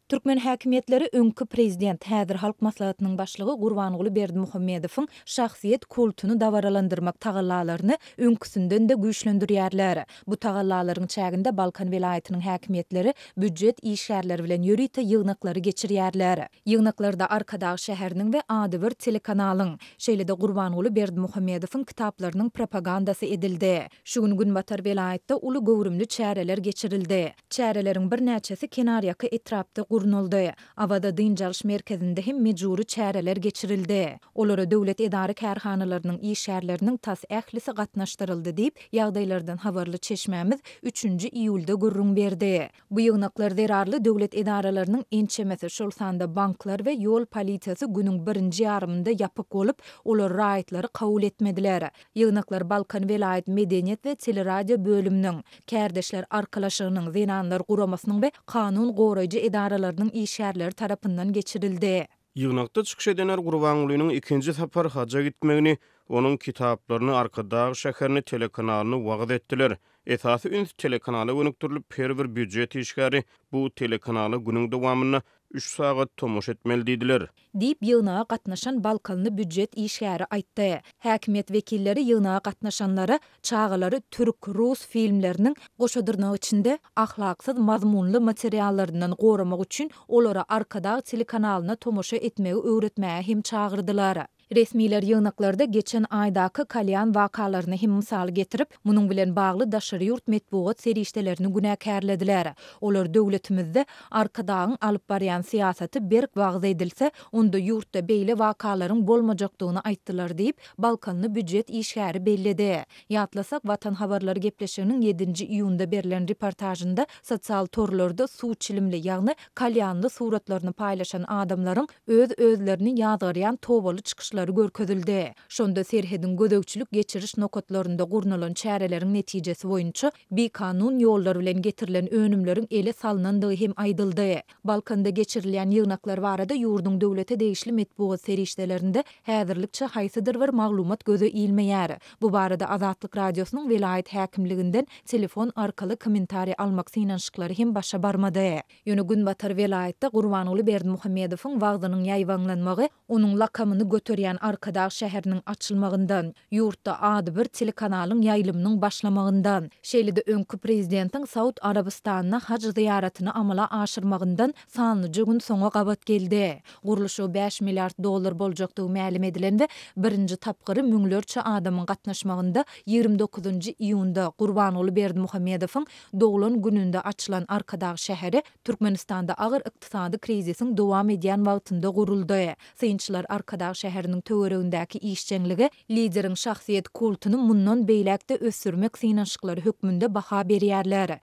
Türkmen häkimiýetleri öňki prezident, häzir Halk Maslahatynyň başlygy Gurbanguly Berdimuhamedowyň şahsyýet kultuny dabaralandyrmak tagallalaryny öňküsinden-de güýçlendirýärler. Bu tagallalaryň çäginde Balkan welaýatynyň häkimiýetleri býujet işgärleri bilen ýörite ýygnaklary geçirýärler. Ýygnaklarda Arkadag şäheriniň we adybir telekanalyň, şeýle-de Gurbanguly Berdimuhamedowyň kitaplarynyň propagandasy edildi. Şu gün günbatar welaýatda uly göwrümli çäreler geçirildi. Çäreleriň birnäçesi kenarýaka etrapda gurnaldy. Awaza dynç alyş merkezinde hem mejbury çäreler geçirildi. Olara döwlet edara-kärhanalarynyň işgärleriniň tas ählisi gatnaşdyryldy diýip, ýagdaýlardan habarly çeşmämiz üçünji iýulda gürrüň berdi. Bu ýygnaklar zerarly döwlet edaralarynyň ençemesi, şol sanda banklar we ýol polisiýasy günüň birinji ýarymynda ýapyk bolup, olar raýatlary kabul etmediler. Ýygnaklar Balkan welaýat medeniýet we teleradio bölüminiň, Kärdeşler arkalaşygynyň, Zenanlar guramasynyň we kanun goraýjy edaralarynyň işgärleri tarapyndan geçirildi. Ýygnakda çykyş edenler Gurbangulynyň ikinji sapar haja gitmegini, onuň kitaplaryny, Arkadag şäherini, telekanalyny wagyz etdiler. Esasy üns telekanala gönükdirilip, her bir býujet işgäri bu telekanala günüň dowamynda üç sagat tomaşa etmeli diýdiler. Diýip, ýygnaga gatnaşan balkanly býujet işgäri aýtdy. Häkimiýet wekilleri ýygnaga gatnaşanlara çagalary türk, rus filmleriniň, goşa dyrnak içinde, ahlaksyz mazmunly materiallaryndan goramak üçin olara Arkadag telekanalyna tomaşa etmegi öwretmäge hem çagyrdylar. Resmiler ýygnaklarda geçen aýdaky kalýan wakalaryny hem mysal getirip, munuň bilen bagly daşary ýurt metbugat serişdelerini günäkärlediler. Olar döwletimizde Arkadagyň alyp barýan syýasaty berk wagyz edilse, onda ýurtda beýle wakalaryň bolmajakdygyny aýtdylar diýip, balkanly býujet işgäri belledi. Ýatlasak, Watan habarlary gepleşiginiň ýedinji iýunda berlen reportažynda sosial torlarda suw çilimli, ýagny kalýanly suratlaryny paýlaşan adamlaryň öz-özlerini ýazgarýan tobaly çykyşlary görkezildi. Şonda serhediň gözegçilik-geçiriş nokatlarynda gurnalan çäreleriň netijesi boýunça bikanun ýollar bilen getirilen önümleriň ele salnandygy hem aýdyldy. Balkanda geçirilýän ýygnaklar barada ýurduň döwlete degişli metbugat serişdelerinde häzirlikçe haýsydyr bir maglumat göze ilmeýär. Bu barada Azatlyk Radiosynyň welaýat häkimliginden telefon arkaly kommentariý almak synanyşyklary hem başa barmady. Ýöne günbatar welaýatda Gurbanguly Berdimuhamedowyň wagzynyň ýaýbaňlanmagy onuň lakamyny göterýän Arkadag şäheriniň açylmagyndan, ýurtda adybir telekanalyň ýaýlymynyň başlamagyndan, şeýle-de öňki prezidentiň Saud Arabystanyna haj zyýaratyny amala aşyrmagyndan sanlyja gün soňa gabat geldi. Gurluşygy bäş milliard dollar boljakdygy mälim edilen we birinji tapgyry müňlerçe adamyň gatnaşmagynda 29-njy iýunda Gurbanguly Berdimuhamedowyň Doglan gününde açylan Arkadag şäheri Türkmenistanda agyr ykdysady krizisiň dowam edýän wagtynda guruldy. Synçylar Arkadag şäheriniň töweregindäki işjeňlige lideriň şahsyýet kultuny mundan beýläk-de ösdürmek synanyşyklary hökmünde baha berýärler.